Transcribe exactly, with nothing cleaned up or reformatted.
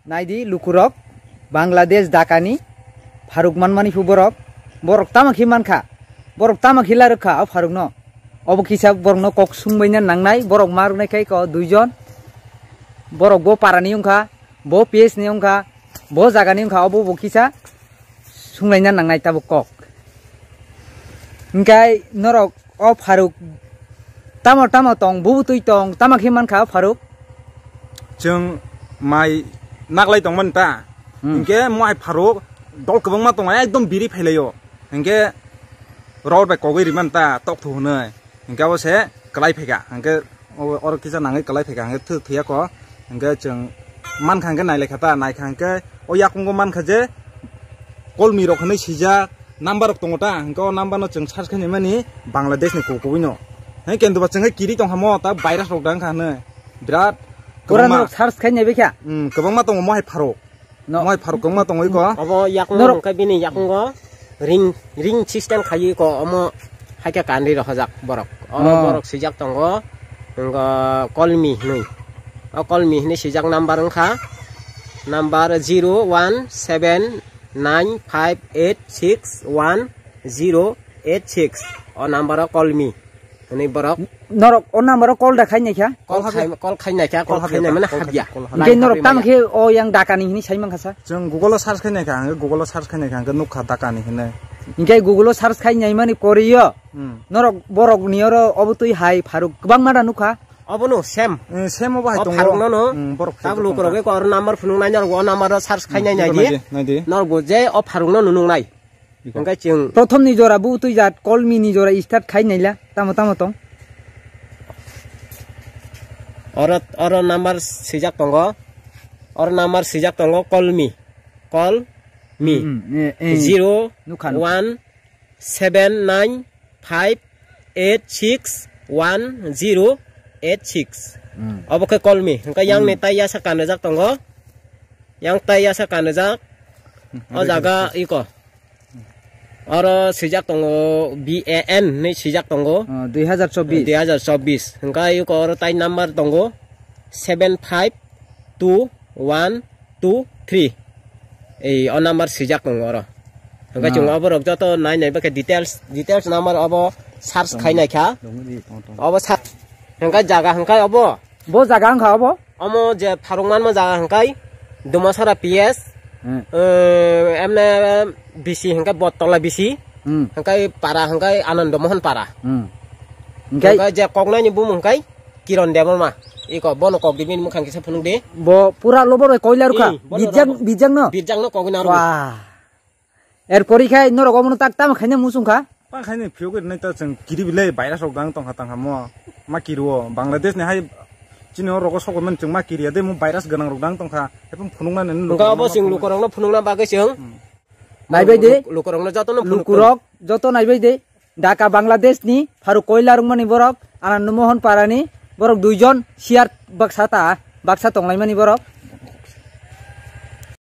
Naidi lukurok, Bangladesh Dhaka ni pharuk manmani phu borok, borok tamo khe mankha, borok tamo khe larwkha o pharuk no. Obo kisa borok no kok sungbaina nangnai, borok ma rwnai khai ko duijon, borok bo para ni wngkha, bo P S ni wngkha, bo jaga ni wngkha, obo bo kisa sunglaina nangnai tabuk kok. Hingkai norok o pharuk tamo tamo tong, bubutwi tong, tamo khe mankha o pharuk? Chwng mai naglai tongmani ta. Hmm. Hinkhe mo hai pharuk dol kwbangma tongo, ekdom biri phailaio. Hinkhe ror bai kogwi rimani ta, tok thu hwnwi. Hinkhe abo se kwlai phaikha. Hinkhe o-, oro kisa nangwi kwlai phaikha. Hinkhe thwi-, thwiya ko. Hinkhe chwng mankha hinkhe nailaikha ta. Naikha hinkhe o yakungo mankha je kolmi rok hinwi swijak, number rok tongo ta. Hinkhe o number no chwng search khainai mani Bangladesh ni kok kubui no. Hinkhe kendu ba chwng kiri tongkha mo ta virus rok dang kha hinwi. Birat Pura kwbangma. Norok search khainai bai kha? Hmm, kwbangma tongo mo hai pharuk. No. Moi pharuk kwbangma tongwi ko. Obo yakung norok hwnkhe bini yakungo ring, ring system khaiwi ko omo haikhe kanri rohojak borok. Omo oh. Borok swijak tongo, wngkha Kolmi hinwi. O Kolmi hinwi swijak number wngkha, number zero one seven nine five eight six one zero eight six. O number o Kolmi. Hwnwi borok. Norok o number o call da khai naikha? Call khai, call khai naikha, call khai nai mane habya. Hingke norok tamo khe o yang Dhaka ni hinwi sai mankha sa? Chwng Google o search khai naikha, hingke Google o search khai naikha, hingke nukha Dhaka ni hinwi. Hingke Google o search khai nai mani poriyo. Hmm. Norok borok ni oro obo twi hai pharuk kwbangma da nukha. Obo no same. Eh, same obo hai tongo. O pharuk no no. Hmm, borok tabuk lukurok eko oro number phunuk nai norok o number o search khai nai nai di. Naidi. Norok bo je o pharuk no nunuk nai. Hingke chwng prothom ni jora bu twi jat Kolmi ni jora start khai naila tamo tamo tong. Oro, oro number swijak tongo. Oro number swijak tongo Kolmi. Kolmi. Hmm, eh, eh. Zero nukha, nukha. One seven nine five eight six one zero eight six. Hmm. Obo khe Kolmi. Hingke yang ni tai yasa kanajak tongo. Yang tai yasa kanajak. Hmm, o jaga iko. Oro swijak tongo B A N hinwi swijak tongo. Oh, dui hazar chobbish. Dui hazar chobbish. Hingke iko oro tai number tongo seven five two one two three. Ei o number swijak tongo oro. Hingke chwng oborok joto nai nai bakhe details, details number obo search khai naikha. Obo search. Hingke jaga hingke obo. Bo jaga wngkha obo? Omo je pharuk manma jaga hingkai Dumasara P S, hmm. Eh, emne bisi hingkai Bottola bisi, hmm. Hingkai para hingkai Anando Mohan para. Hmm. Hingkai? Hingkai je koknaini bumung hingkai Kiron Debbarma. Iko bono kok di bini mukhang kisa phunuk di. Bo pura lobo roi koilar kha. Hmm, bono bijak, robo. Bijak no? Bijak no kogwi na robo. Wah. Er pori khai norok omono tak tamo khaina muchung kha? Tang khaina phiyok rinai ta chwng kiri bilai virus rok dang tongkha tangkha mo. Ma kiri o Bangladesh ni hai chini o rogo sokoi man chwng ma kiri ya de mo virus gwnang rok dang tongkha. Hepung phunukna nini. Hwnkhe obo chwng lukurokno phunukna bagwi chwng. Hmm. Naibai de. Luk-, lukurokno jotono phunukno. Lukurok joto naibai de. Dhaka Bangladesh ni pharuk koilar wngmani borok Anando Mohan para ni borok duijon share baksa ta baksa tonglaimani borok.